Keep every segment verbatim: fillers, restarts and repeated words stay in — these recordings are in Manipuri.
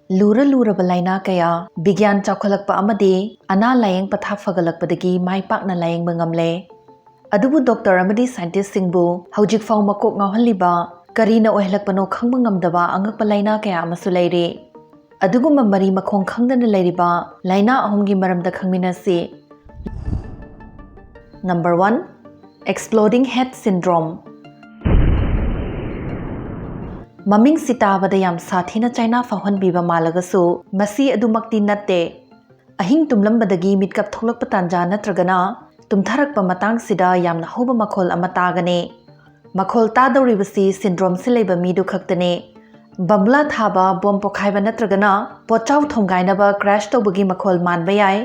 ꯂꯨꯔ ꯂꯨꯔꯕ ꯂꯥꯏꯅꯥ ꯀꯌꯥ ꯕꯤꯒ꯭ꯌꯥꯟ ꯆꯥꯎꯈꯠꯂꯛꯄ ꯑꯃꯗꯤ ꯑꯅꯥ ꯂꯥꯌꯦꯡ ꯄꯊꯥꯞ ꯐꯒꯠꯂꯛꯄꯗꯒꯤ ꯃꯥꯏ ꯄꯥꯛꯅ ꯂꯥꯌꯦꯡꯕ ꯉꯝꯂꯦ꯫ ꯑꯗꯨꯕꯨ ꯗꯣꯛꯇꯔ ꯑꯃꯗꯤ ꯁꯥꯏꯟꯇꯤꯁꯁꯤꯡꯕꯨ ꯍꯧꯖꯤꯛ ꯐꯥꯎ ꯃꯀꯣꯛ ꯉꯥꯎꯍꯜꯂꯤꯕ, ꯀꯔꯤꯅ ꯑꯣꯏꯍꯜꯂꯛꯄꯅꯣ ꯈꯪꯕ ꯉꯝꯗꯕ ꯑꯉꯛꯄ ꯂꯥꯏꯅꯥ ꯀꯌꯥ ꯑꯃꯁꯨ ꯂꯩꯔꯤ꯫ ꯑꯗꯨꯒꯨꯝꯕ ꯃꯔꯤ ꯃꯈꯣꯡ ꯈꯪꯗꯅ ꯂꯩꯔꯤꯕ ꯂꯥꯏꯅꯥ ꯑꯍꯨꯝꯒꯤ ꯃꯔꯝꯗ ꯈꯪꯃꯤꯟꯅꯁꯤ꯫ Number one, Exploding Head Syndrome. ꯃꯃꯤꯡꯁꯤ ꯇꯥꯕꯗ ꯌꯥꯝ ꯁꯥꯊꯤꯅ ꯆꯩꯅꯥ ꯐꯥꯎꯍꯟꯕꯤꯕ ꯃꯥꯜꯂꯒꯁꯨ, ꯃꯁꯤ ꯑꯗꯨꯃꯛꯇꯤ ꯅꯠꯇꯦ꯫ ꯑꯍꯤꯡ ꯇꯨꯝꯂꯝꯕꯗꯒꯤ ꯃꯤꯠꯀꯞ ꯊꯣꯛꯂꯛꯄ ꯇꯥꯟꯖꯥ ꯅꯠꯇ꯭ꯔꯒꯅ ꯇꯨꯝꯊꯔꯛꯄ ꯃꯇꯥꯡꯁꯤꯗ ꯌꯥꯝꯅ ꯍꯧꯕ ꯃꯈꯣꯜ ꯑꯃ ꯇꯥꯒꯅꯤ꯫ ꯃꯈꯣꯜ ꯇꯥꯗꯧꯔꯤꯕꯁꯤ ꯁꯤꯟꯗ꯭ꯔꯣꯝꯁꯤ ꯂꯩꯕ ꯃꯤꯗꯨ ꯈꯛꯇꯅꯤ꯫ ꯕꯝꯕꯨꯂꯥ ꯊꯥꯕ, ꯕꯣꯝ ꯄꯣꯈꯥꯏꯕ ꯅꯠꯇ꯭ꯔꯒꯅ ꯄꯣꯠꯆꯥꯎ ꯊꯣꯝꯒꯥꯏꯅꯕ ꯀ꯭ꯔꯦꯁ ꯇꯧꯕꯒꯤ ꯃꯈꯣꯜ ꯃꯥꯟꯕ ꯌꯥꯏ꯫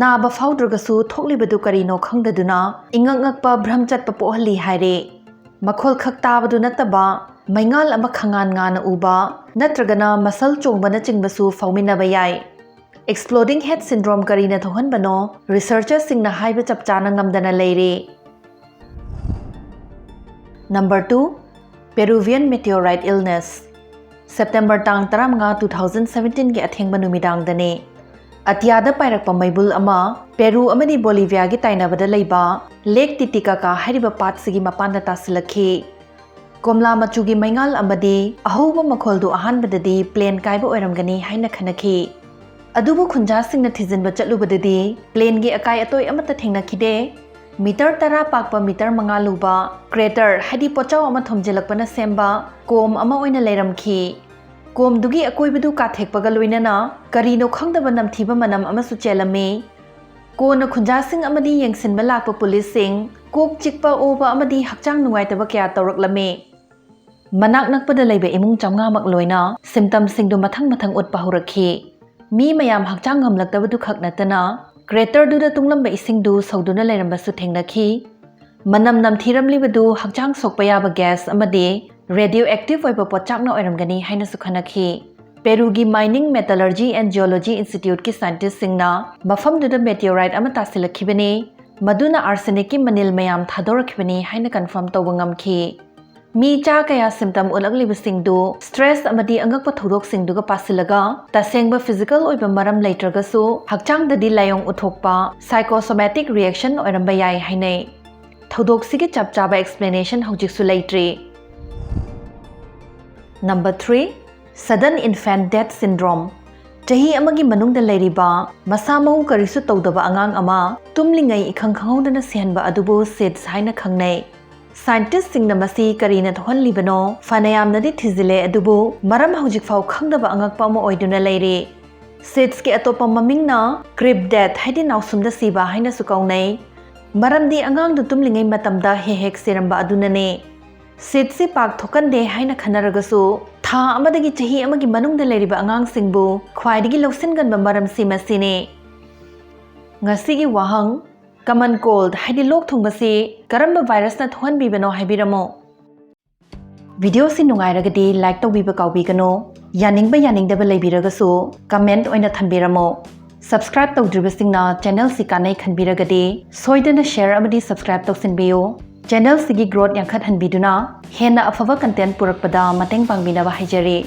ꯅꯥꯕ ꯐꯥꯎꯗ꯭ꯔꯒꯁꯨ ꯊꯣꯛꯂꯤꯕꯗꯨ ꯀꯔꯤꯅꯣ ꯈꯪꯗꯗꯨꯅ ꯏꯉꯛ ꯉꯛꯄ, ꯚ꯭ꯔꯝ ꯆꯠꯄ ꯄꯣꯛꯍꯜꯂꯤ ꯍꯥꯏꯔꯤ꯫ ꯃꯈꯣꯜ ꯈꯛ ꯇꯥꯕꯗꯨ ꯅꯠꯇꯕ, ꯃꯩꯉꯥꯜ ꯑꯃ ꯈꯪꯉꯥꯟ ꯉꯥꯟꯅ ꯎꯕ ꯅꯠꯇ꯭ꯔꯒꯅ ꯃꯁꯜ ꯆꯣꯡꯕꯅꯆꯤꯡꯕꯁꯨ ꯐꯥꯎꯃꯤꯟꯅꯕ ꯌꯥꯏ꯫ Exploding Head Syndrome ꯀꯔꯤꯅ ꯊꯣꯛꯍꯟꯕꯅꯣ ꯔꯤꯁꯔꯆꯔꯁꯤꯡꯅ ꯍꯥꯏꯕ ꯆꯞ ꯆꯥꯅ ꯉꯝꯗꯅ ꯂꯩꯔꯤ꯫ Number two, Peruvian Meteorite Illness. September ꯇꯥꯡ ꯇꯔꯥꯃꯉꯥ, two thousand seventeen ꯒꯤ ꯑꯊꯦꯡꯕ ꯅꯨꯃꯤꯗꯥꯡꯗꯅꯤ꯫ ꯑꯇꯤꯌꯥꯗ ꯄꯥꯏꯔꯛꯄ ꯃꯩꯕꯨꯜ ꯑꯃ ꯄꯦꯔꯨ ꯑꯃꯗꯤ ꯕꯣꯂꯤꯚꯤꯌꯥꯒꯤ ꯇꯥꯏꯅꯕꯗ ꯂꯩꯕ ꯂꯦꯛ ꯇꯤꯇꯤꯀꯥꯀꯥ ꯍꯥꯏꯔꯤꯕ ꯄꯥꯠꯁꯤꯒꯤ ꯃꯄꯥꯟꯗ ꯇꯥꯁꯤꯜꯂꯛꯈꯤ꯫ ꯀꯣꯝꯂꯥ ꯃꯆꯨꯒꯤ ꯃꯩꯉꯥꯜ ꯑꯃꯗꯤ ꯑꯍꯧꯕ ꯃꯈꯣꯜꯗꯨ ꯑꯍꯥꯟꯕꯗꯗꯤ ꯄ꯭ꯂꯦꯟ ꯀꯥꯏꯕ ꯑꯣꯏꯔꯝꯒꯅꯤ ꯍꯥꯏꯅ ꯈꯟꯅꯈꯤ꯫ ꯑꯗꯨꯕꯨ ꯈꯨꯟꯖꯥꯁꯤꯡꯅ ꯊꯤꯖꯤꯟꯕ ꯆꯠꯂꯨꯕꯗꯗꯤ ꯄ꯭ꯂꯦꯟꯒꯤ ꯑꯀꯥꯏ ꯑꯇꯣꯏ ꯑꯃꯠꯇ ꯊꯦꯡꯅꯈꯤꯗꯦ꯫ ꯃꯤꯇꯔ ꯇꯔꯥ ꯄꯥꯛꯄ, ꯃꯤꯇꯔ ꯃꯉꯥ ꯂꯨꯕ ꯀ꯭ꯔꯦꯇꯔ, ꯍꯥꯏꯗꯤ ꯄꯣꯠꯆꯥꯎ ꯑꯃ ꯊꯣꯝꯖꯤꯜꯂꯛꯄꯅ ꯁꯦꯝꯕ ꯀꯣꯝ ꯑꯃ ꯑꯣꯏꯅ ꯂꯩꯔꯝꯈꯤ꯫ ꯀꯣꯝꯗꯨꯒꯤ ꯑꯀꯣꯏꯕꯗꯨ ꯀꯥꯊꯦꯛꯄꯒ ꯂꯣꯏꯅꯅ ꯀꯔꯤꯅꯣ ꯈꯪꯗꯕ ꯅꯝꯊꯤꯕ ꯃꯅꯝ ꯑꯃꯁꯨ ꯆꯦꯜꯂꯝꯃꯤ꯫ ꯀꯣꯟꯅ ꯈꯨꯟꯖꯥꯁꯤꯡ ꯑꯃꯗꯤ ꯌꯦꯡꯁꯤꯟꯕ ꯂꯥꯛꯄ ꯄꯨꯂꯤꯁꯁꯤꯡ ꯀꯣꯛ ꯆꯤꯛꯄ, ꯑꯣꯕ ꯑꯃꯗꯤ ꯍꯛꯆꯥꯡ ꯅꯨꯡꯉꯥꯏꯇꯕ ꯀꯌꯥ ꯇꯧꯔꯛꯂꯝꯃꯤ꯫ ꯃꯅꯥꯛ ꯅꯛꯄꯗ ꯂꯩꯕ ꯏꯃꯨꯡ ꯆꯥꯝꯃꯉꯥꯃꯛ ꯂꯣꯏꯅ ꯁꯤꯝꯇꯝꯁꯤꯡꯗꯨ ꯃꯊꯪ ꯃꯊꯪ ꯎꯠꯄ ꯍꯧꯔꯛꯈꯤ꯫ ꯃꯤ ꯃꯌꯥꯝ ꯍꯛꯆꯥꯡ ꯉꯝꯂꯛꯇꯕꯗꯨ ꯈꯛ ꯅꯠꯇꯅ ꯀ꯭ꯔꯦꯇꯔꯗꯨꯗ ꯇꯨꯡꯂꯝꯕ ꯏꯁꯤꯡꯗꯨ ꯁꯧꯗꯨꯅ ꯂꯩꯔꯝꯕꯁꯨ ꯊꯦꯡꯅꯈꯤ꯫ ꯃꯅꯝ ꯅꯝꯊꯤꯔꯝꯂꯤꯕꯗꯨ ꯍꯛꯆꯥꯡ ꯁꯣꯛꯄ ꯌꯥꯕ ꯒ꯭ꯌꯥꯁ ꯑꯃꯗꯤ ꯔꯦꯗꯤꯑꯣ ꯑꯦꯛꯇꯤꯚ ꯑꯣꯏꯕ ꯄꯣꯠꯆꯥꯛꯅ ꯑꯣꯏꯔꯝꯒꯅꯤ ꯍꯥꯏꯅꯁꯨ ꯈꯟꯅꯈꯤ꯫ ꯄꯦꯔꯨꯒꯤ Mining, Metallurgy and Geology Instituteꯀꯤ ꯁꯥꯏꯟꯇꯤꯁꯁꯤꯡꯅ ꯃꯐꯝꯗꯨꯗ ꯃꯦꯇꯤꯑꯣꯔꯥꯏꯠ ꯑꯃ ꯇꯥꯁꯤꯜꯂꯛꯈꯤꯕꯅꯤ, ꯃꯗꯨꯅ ꯑꯥꯔꯁꯦꯅꯤꯛꯀꯤ ꯃꯅꯤꯜ ꯃꯌꯥꯝ ꯊꯥꯗꯣꯔꯛꯈꯤꯕꯅꯤ ꯍꯥꯏꯅ ꯀꯟꯐꯥꯔꯝ ꯇꯧꯕ ꯉꯝꯈꯤ꯫ ꯃꯤ ꯆꯥ ꯀꯌꯥ symptom ꯎꯠꯂꯛꯂꯤꯕꯁꯤꯡꯗꯨ stress ꯑꯃꯗꯤ ꯑꯉꯛꯄ ꯊꯧꯗꯣꯛꯁꯤꯡꯗꯨꯒ ꯄꯥꯁꯤꯜꯂꯒ, ꯇꯁꯦꯡꯕ physical ꯑꯣꯏꯕ ꯃꯔꯝ ꯂꯩꯇ꯭ꯔꯒꯁꯨ ꯍꯛꯆꯥꯡꯗꯗꯤ ꯂꯥꯏꯑꯣꯡ ꯎꯠꯊꯣꯛꯄ psychosomatic reaction ꯑꯣꯏꯔꯝꯕ ꯌꯥꯏ ꯍꯥꯏꯅꯩ꯫ ꯊꯧꯗꯣꯛꯁꯤꯒꯤ ꯆꯞ ꯆꯥꯕ explanation ꯍꯧꯖꯤꯛꯁꯨ ꯂꯩꯇ꯭ꯔꯤ꯫ Number three, sudden infant death syndrome꯫ ꯆꯍꯤ ꯑꯃꯒꯤ ꯃꯅꯨꯡꯗ ꯂꯩꯔꯤꯕ ꯃꯁꯥ ꯃꯎ ꯀꯔꯤꯁꯨ ꯇꯧꯗꯕ ꯑꯉꯥꯡ ꯑꯃ ꯇꯨꯝꯂꯤꯉꯩ ꯏꯈꯪ ꯈꯪꯍꯧꯗꯅ ꯁꯤꯍꯟꯕ ꯑꯗꯨꯕꯨ SIDS ꯍꯥꯏꯅ ꯈꯪꯅꯩ꯫ Scientistꯁꯤꯡꯅ ꯃꯁꯤ ꯀꯔꯤꯅ ꯊꯣꯛꯍꯜꯂꯤꯕꯅꯣ ꯐꯅ ꯌꯥꯝꯅꯗꯤ ꯊꯤꯖꯤꯜꯂꯦ, ꯑꯗꯨꯕꯨ ꯃꯔꯝ ꯍꯧꯖꯤꯛ ꯐꯥꯎ ꯈꯪꯗꯕ ꯑꯉꯛꯄ ꯑꯃ ꯑꯣꯏꯗꯨꯅ ꯂꯩꯔꯤ꯫ SIDSꯀꯤ ꯑꯇꯣꯞꯄ ꯃꯃꯤꯡꯅ crib death ꯍꯥꯏꯗꯤ ꯅꯥꯎꯁꯨꯝꯗ ꯁꯤꯕ ꯍꯥꯏꯅꯁꯨ ꯀꯧꯅꯩ, ꯃꯔꯝꯗꯤ ꯑꯉꯥꯡꯗꯨ ꯇꯨꯝꯂꯤꯉꯩ ꯃꯇꯝꯗ ꯍꯦꯛ ꯍꯦꯛ ꯁꯤꯔꯝꯕ ꯑꯗꯨꯅꯅꯤ꯫ SIDSꯁꯤ ꯄꯥꯛ ꯊꯣꯛꯀꯟꯗꯦ ꯍꯥꯏꯅ ꯈꯟꯅꯔꯒꯁꯨ, ꯊꯥ ꯑꯃꯗꯒꯤ ꯆꯍꯤ ꯑꯃꯒꯤ ꯃꯅꯨꯡꯗ ꯂꯩꯔꯤꯕ ꯑꯉꯥꯡꯁꯤꯡꯕꯨ ꯈ꯭ꯋꯥꯏꯗꯒꯤ ꯂꯧꯁꯤꯟꯒꯟꯕ ꯃꯔꯝꯁꯤ ꯃꯁꯤꯅꯤ꯫ ꯉꯁꯤꯒꯤ ꯋꯥꯍꯪ, common cold ꯍꯥꯏꯗꯤ ꯂꯣꯛ ꯊꯨꯡꯕꯁꯤ ꯀꯔꯝꯕ virusꯅ ꯊꯣꯛꯍꯟꯕꯤꯕꯅꯣ ꯍꯥꯏꯕꯤꯔꯝꯃꯨ꯫ Videoꯁꯤ ꯅꯨꯡꯉꯥꯏꯔꯒꯗꯤ like ꯇꯧꯕꯤꯕ ꯀꯥꯎꯕꯤꯒꯅꯨ꯫ ꯌꯥꯅꯤꯡꯕ ꯌꯥꯅꯤꯡꯗꯕ ꯂꯩꯕꯤꯔꯒꯁꯨ comment ꯑꯣꯏꯅ ꯊꯝꯕꯤꯔꯝꯃꯨ꯫ Subscribe ꯇꯧꯗ꯭ꯔꯤꯕꯁꯤꯡꯅ channelꯁꯤ ꯀꯥꯟꯅꯩ ꯈꯟꯕꯤꯔꯒꯗꯤ ꯁꯣꯏꯗꯅ share ꯑꯃꯗꯤ subscribe ꯇꯧꯁꯤꯟꯕꯤꯌꯨ꯫ Channelꯁꯤꯒꯤ growth ꯌꯥꯡꯈꯠꯍꯟꯕꯤꯗꯨꯅ ꯍꯦꯟꯅ ꯑꯐꯕ content ꯄꯨꯔꯛꯄꯗ ꯃꯇꯦꯡ ꯄꯥꯡꯕꯤꯅꯕ ꯍꯥꯏꯖꯔꯤ꯫